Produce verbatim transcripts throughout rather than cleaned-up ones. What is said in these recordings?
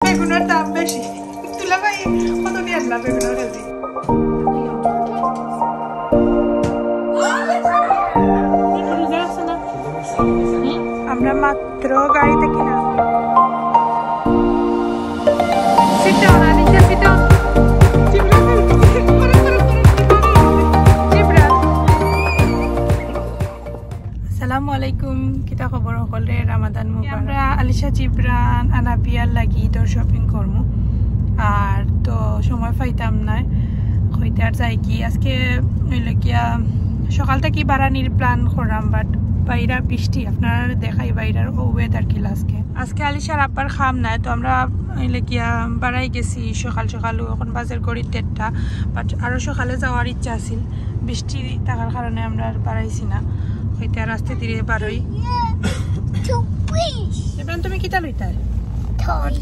বেগুনের দাম বেশি। দুলাভাই, কত দিয়া আনলা বেগুনের কেজি? আমরা মাত্র গাড়ি থাকি না। Sit down, Anisha, sit down. Jibran, জিবরান। আসসালামু আলাইকুম, কিতা খবর হকলরে? রামাদান মুবারক। আমরা আলিশা, জিবরান, আনাবিয়ার লাগি ইদর shopping করমু। আর তো সময় পাইতাম না, কইতে আর যাই কি। আজকে অইলো গিয়া সকাল থাকি বারানির plan করলাম, but বাইরা বৃষ্টি, আপনারারে দেখাই বাইরার weather কিলা আজকে। আজকে আলিশার আব্বার কাম নাই, তো আমরা অইলো গিয়া বারাই গেছি সকাল সকাল, অখন বাজের ঘড়িত দেড়টা, but আরো সকালে যাওয়ার ইচ্ছা আছিল, বৃষ্টি থাকার কারণে আমরা আর বারাইছি না। কইতে আর আস্তে ধীরে বারই। Toys. জিবরান, তুমি কিতা লইতায়? Toys.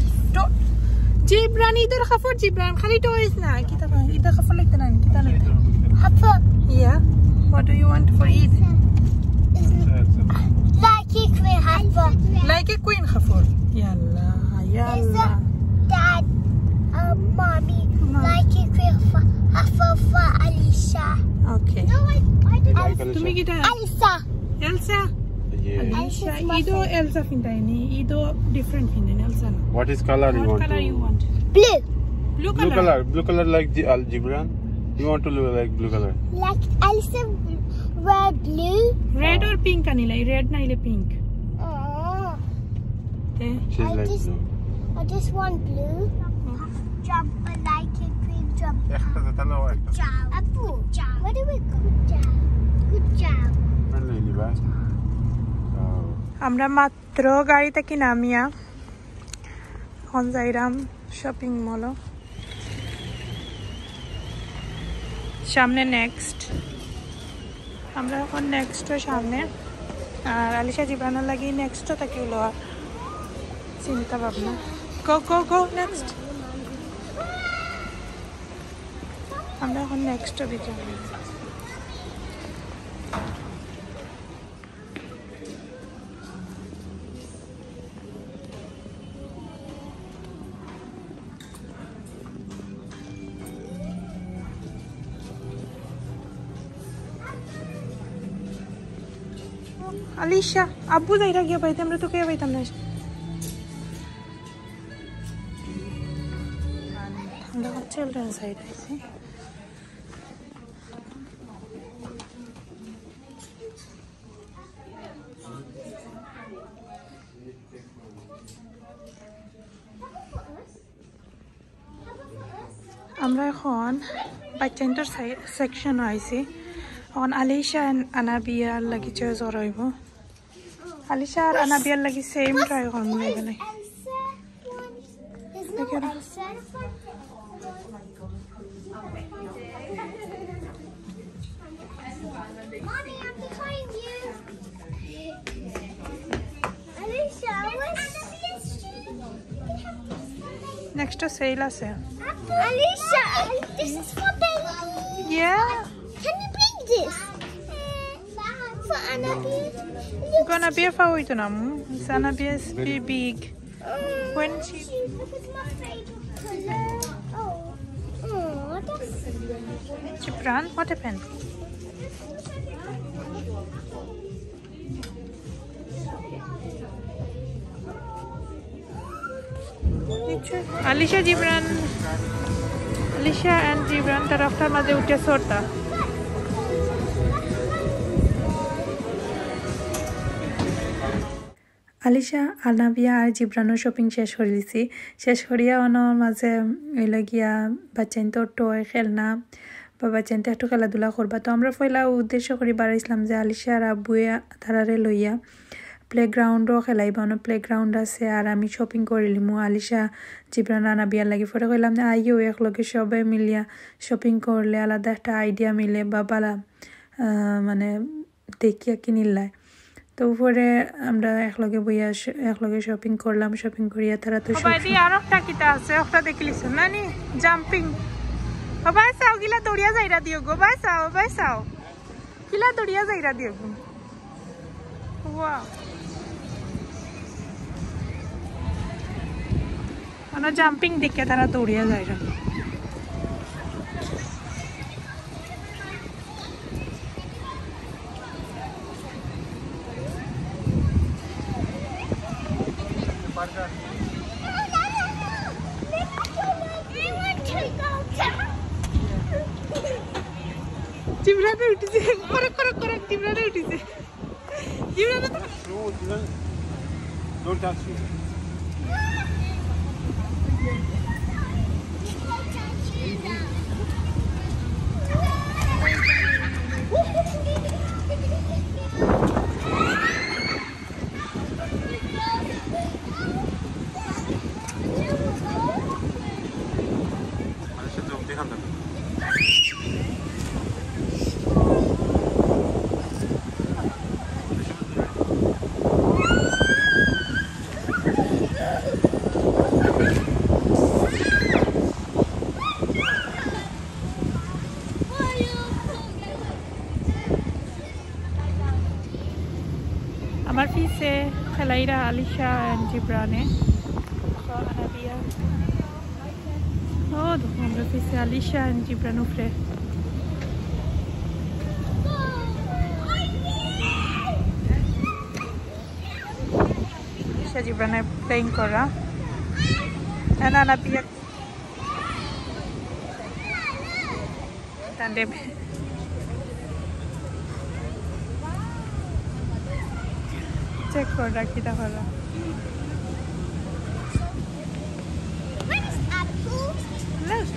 জিবরান, ইদর কাপড়, জিবরান, খালি toys না, কিতা কয়? ইদর কাপড় লইতায় না, কিতা লইতায়? কাপড়। Yeah. What do you want for Eid? Like a queen কাপড়। Like a queen কাপড়। ইয়াল্লা, ইয়াল্লা। Dad, uh, mommy, like a queen কাপড় for Alicia. Okay. No, I, I didn't. Like Alicia. তুমি কিতা? Alicia. Elsa? Yeah. Alicia, ইদো Elsa ফিন্দাইনি, ইদো different ফিন্দাইনি, Elsa না। What is color you want? What color you want? Blue. Blue color. Blue color, blue color like the Al Gibran. You want to look like blue color? Like Alicia wear blue. Red or pink আনিলাই, red নাইলে pink। Oh. Okay. She's I like just, blue. I just want blue. Jumper like a green jumper. একটা যেটা নাও একটা। Good job. Apple. Good job. What do we good job? Good job. আমরা মাত্র গাড়ি থাকি নামিয়া অখন যাইরাম shopping mall-ও। সামনে next, আমরা অখন next-ও সামনে। আর আলিশা জিবরানর লাগি next-ও থাকি লওয়া চিন্তা ভাবনা। Go, go, go, next। আমরা অখন next-ও ভিতরে। আলিশা, আব্বু যাইরা গিয়া বাড়িত, আমরা তো কেউ পাইতাম না। আমরা children side আইছি। আমরা অখন বাচ্চাইন্তর সাই-, section-ও আইছি। অখন আলিশা and আনাবিয়ার লাগি choice করা অইবো। আলিশা আর আনাবিয়ার লাগি same try করমু না এখানে। There's no Elsa. Mommy, I'm behind you. Alicia, where's Next-ও sale আছে। Alicia, this is for baby. Yeah. Can you bring this? For Annabelle. Gonna be a favorite, no? It's Annabelle is big. When she... This is my favorite color. Oh. Oh, that's Gibran, what happened? Alisha জিবরান, আলিশা and জিবরান তারা রাস্তার মাঝে উঠে সরতা। আলিশা, আনাবিয়া আর জিবরানর shopping শেষ করি দিছি। শেষ করিয়া অনর মাঝে অইলো গিয়া বাচ্চাইন্তর toy খেলনা বা বাচ্চাইন্তে একটু খেলাধুলা করবা। তো আমরা পয়লা উদ্দেশ্য করি বাড়াইছিলাম যে আলিশা আর আব্বুয়ে তারারে লইয়া playground-ও খেলাইবা, অনো playground আছে, আর আমি shopping করিলিমু। আলিশা জিবরান আনাবিয়ার লাগি পরে কইলাম যে আইও একলগে সবে মিলিয়া shopping করলে আলাদা একটা idea মিলে বা বালা, আহ, মানে দেখিয়া কিনিলাই। তো উপরে আমরা একলগে বইয়া শ-, একলগে shopping করলাম, shopping করিয়া তারা তো সব সবাই দি আর একটা কিতা আছে, একটা দেখিলিছ না নি? Jumping। ও ভাই চাও, কিলা দৌড়িয়া যাইরা দিও গো, ভাই চাও, ভাই চাও। কিলা দৌড়িয়া যাইরা দিও গো। Wow। ওরা জাম্পিং দেখে তারা দৌড়িয়া যায়। জিবরানে উঠিছে, করক, করক, করক, জিবরানে উঠিছে। জিবরানে তো No, don't, don't touch me. আমার পিছে খেলাইরা আলিশা and জিবরানে। ও, দেখো, আমার পিছে আলিশা and জিবরান উপরে। আলিশা জিবরানে playing করা। না, না, না, বিয়া। তাহলে check করা কিতা হলো। Where is apple? Look.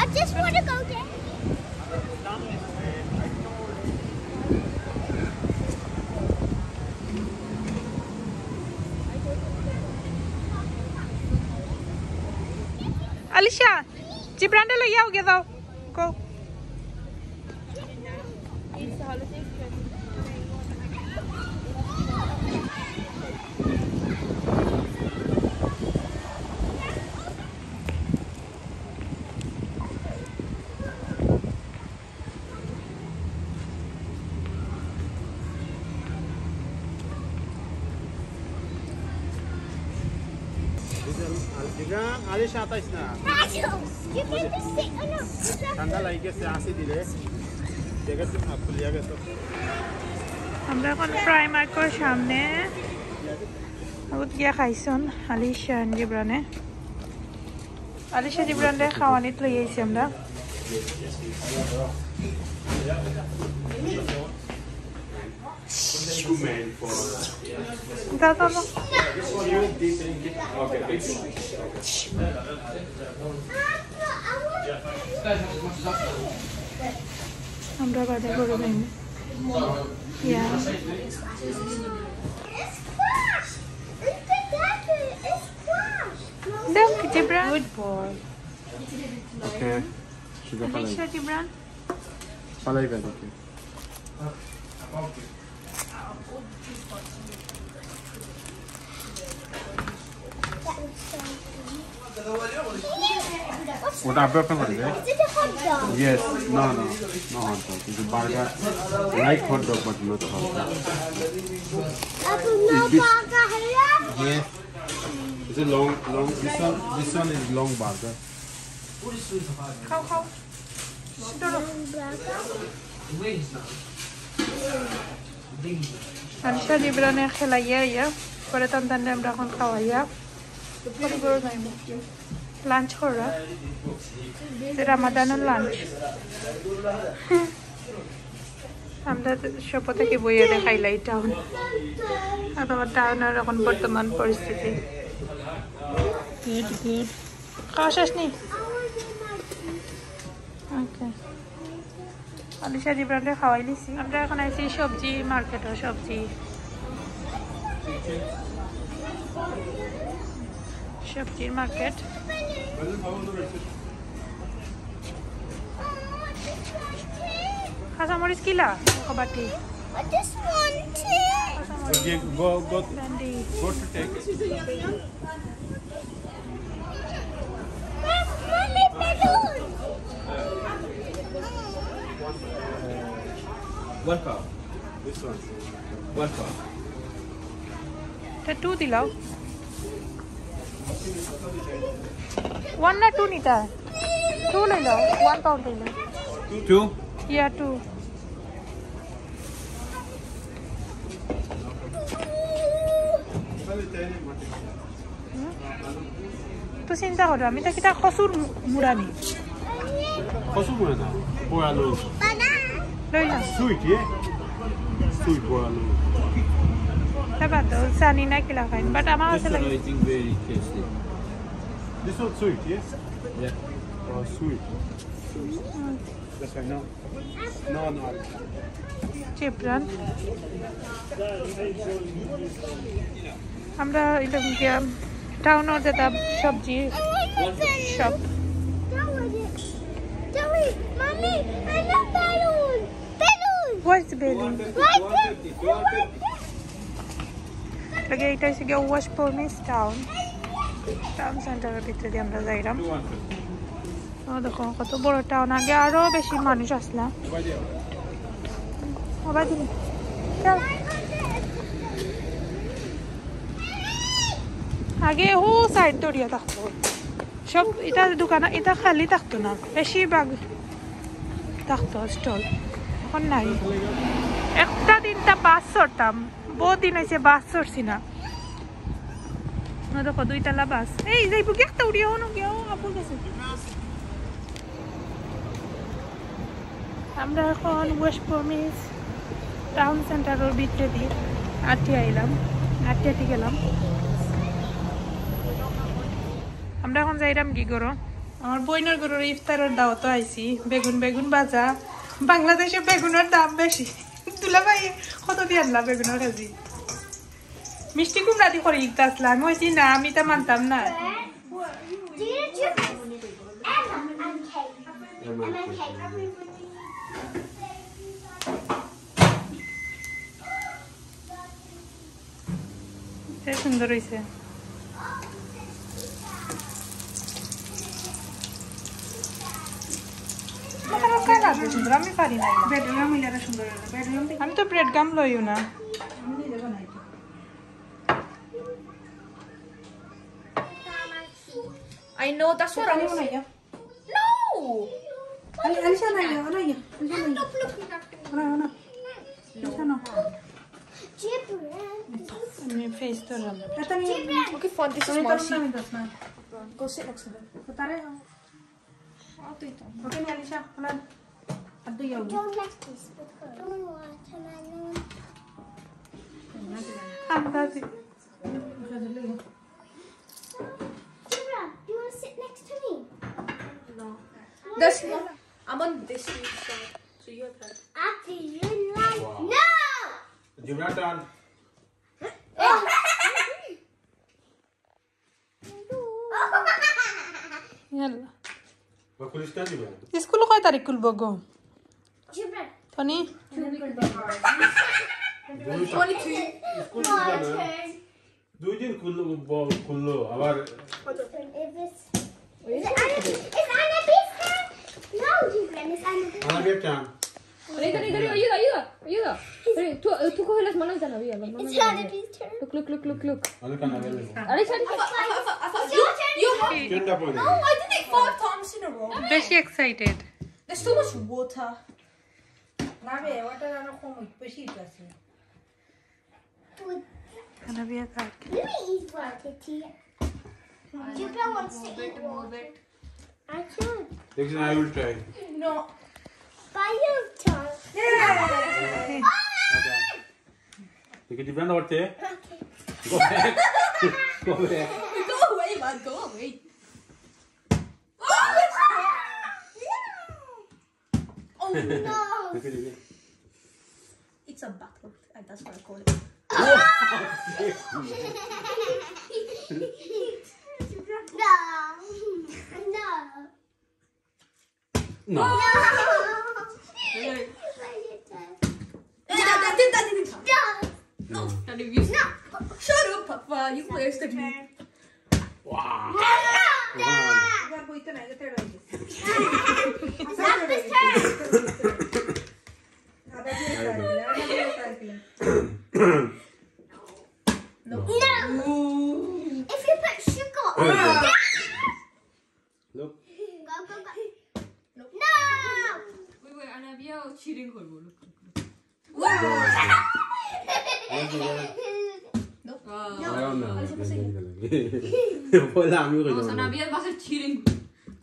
I just want to go there. Alisha, জিবরানরে লইয়া আউগে যাও। Go. জিবরান, আলিশা, আতাইস না। You get to sit on a ঠান্ডা লাগি গেছে, আসি দিলে। জ্যাকেট তো হাফ খুলিয়া গেছে। আমরা এখন প্রাইমার্কর সামনে। ওত গিয়া খাইছন আলিশা and জিবরানে। আলিশা জিবরানরে খাওয়ানিত লই আইছি আমরা। Two men for, yeah. দাও, দাও, দাও। This one you did, okay, thank you. আমরা বাদে করে যাইনি। Yeah. Look, Jibran. Good boy. Okay. সুজা ফালাই। আলিশা, জিবরান। ফালাই দে, okay. ওটা আপনি ওপেন করে দেন। Is it a hot dog? Yes. No, no, no hot dog. It's a burger. Like hot dog, but not hot dog. Apple no burger here? Yes. It's a long, long. This one, this one is long burger. খাও, খাও। ধরো। আলিশা জিবরানে খেলাইয়া আইয়া, পরে তান তানরে আমরা এখন খাওয়াইয়া, পরে ঘরো যাইমু। Lunch করা। যে রামাদানর lunch। আমরা তো সব থাকি বইয়া দেখাইলাই টাউন। আর বাবা টাউনর এখন বর্তমান পরিস্থিতি। Good, good. খাওয়া শেষ নি? Okay. আলিশা জিবরানরে খাওয়াই লিছি। আমরা এখন আইছি সবজি মার্কেটো, সবজি। সবজির মার্কেট। কাঁচামরিচ কিলা? কবাটি। I just want it. কাঁচামরিচ। Go, go, ভেন্ডি। Go to take. Mommy, balloon. One pound. This one. One pound. এটা টু দিলাও। ওয়ান না টু নিতা? টু লইলাও, ওয়ান পাউন্ড লইলাও। Two? Yeah, two. তো চিন্তা করো, আমি তো কিতা কচুর মু-, মুড়া নি। কচুর মুড়া না, বড় আলু। লইলাম। Sweet, yeah? Sweet বড় আলু। তা বাদ দাও, জানি না কিলা খাইন, but আমার কাছে লাগে। This one, I think, very tasty. This one sweet, yeah? Yeah. Oh, sweet. That's right, no. No, no. চিপরান। আমরা এটা গিয়া টাউনর যেটা সবজি shop. Mommy, I love balloon. Balloon. What's balloon? Right there. আগে এটা হচ্ছে গিয়া ওয়েস্ট প্রমিস টাউন, টাউন সেন্টারের ভিতরে দিয়ে আমরা যাইলাম। ও দেখো কত বড় টাউন, আগে আরো বেশি মানুষ আসলাম। আবার দিন। চল। আগে ও সাইড দরিয়া থাকতো, সব এটা দোকান, এটা খালি থাকতো না, বেশিরভাগ থাকতো স্টল, এখন নাই। একটা দিন তা বাস চড়তাম, বহুত দিন হয়েছে বাস চড়ছি না। না দেখো দুইতলা বাস, এই যাইব কি একটা উড়িয়া হনো গিয়া ও আপুর কাছে। আমরা এখন ওয়েস্ট প্রমিস টাউন সেন্টারের ভিতরে দিয়ে আটটি আইলাম, আটটি আটটি গেলাম। আমরা এখন যাইলাম কি করো, আমার বইনের ঘরের ইফতারের দাওয়াত আইছি। বেগুন, বেগুন ভাজা। বাংলাদেশে বেগুনের দাম বেশি। দুলাভাই কত দিয়ে আনলা বেগুনের কেজি? মিষ্টি কুমড়া দি করি ইকতা আসলা। আমি কইছি না, আমি তা মানতাম না। সে সুন্দর হইছে। আমার কালার তো সুন্দর, আমি পারি না। ব্রেড গাম হইলে আরো সুন্দর হয়। ব্রেড গাম থেকে আমি তো ব্রেড গাম লইও না। আমি নিজে বানাই তো। I know, that's what I'm saying. No! আলি-, আলিশা, না, ইয়া, না, ইয়া, আলিশা, না, ইয়া। Look, look, look, look. না, না। আলিশা, না। আমি ফেস ধরলাম। এটা আমি Okay, fine, this is তুমি তো Marcy. না, আমি দোষ না। Go sit next to her. তো তারে, ও, তুই তো। Okay, নি, আলিশা, না। আর দুই যাও। Don't like this because I don't want to, I don't want to. আন্দাজি। Jibran, you wanna sit next to me? No. This one, I'm on this side, so your turn. After you like Wow. No! Jibran turn. ইয়াল্লা। বা খুলিস না দিবে। স্কুল কয় তারিখ খুলবো গো? Jibran. Tony? দুই তারিখ। স্কুল খুলবে না। দুই দিন খুললো, ব-, খুললো, আবার Is it Anna, is it Anna B's turn? No, Jibran, it's Anna B's turn. আমার বিয়ের টান। Ido, Ido, Ido, ayuda, ayuda, ayuda. Hey, tú, tú coge las manos de Anna, ayuda, las manos It's de Anna Anna. B's turn. Look, look, look, look, look. আরে কানা বেলে। আরে, sorry. It's your turn. Your turn. Turn up on it. Oh, I did it five times in a row. বেশি excited. There's so much water. না বে, ওটা আরো কম হইতো, বেশি হইতো আছে। খানাপিয়া খার। Let me eat water tea. Jibran wants to eat water. I should. Next time I will try. No. By your tongue. Yeah. Okay. You can defend our tea. Okay. Go back. Go back. Go away, man. Go away. Oh, it's Oh no! It's a battle. Uh, that's what I call it. No. No. No. No. Shut up, Papa. You wasted me. Wow. No. Look. Go, go, go. No! ওই ওই আনাবিয়াও cheating করবো। I don't know. পয়লা আমি কই যাবো। আনাবিয়ার বাসে cheating.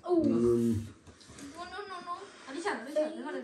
Um, no no no no. Alisha Alisha দেখা দে।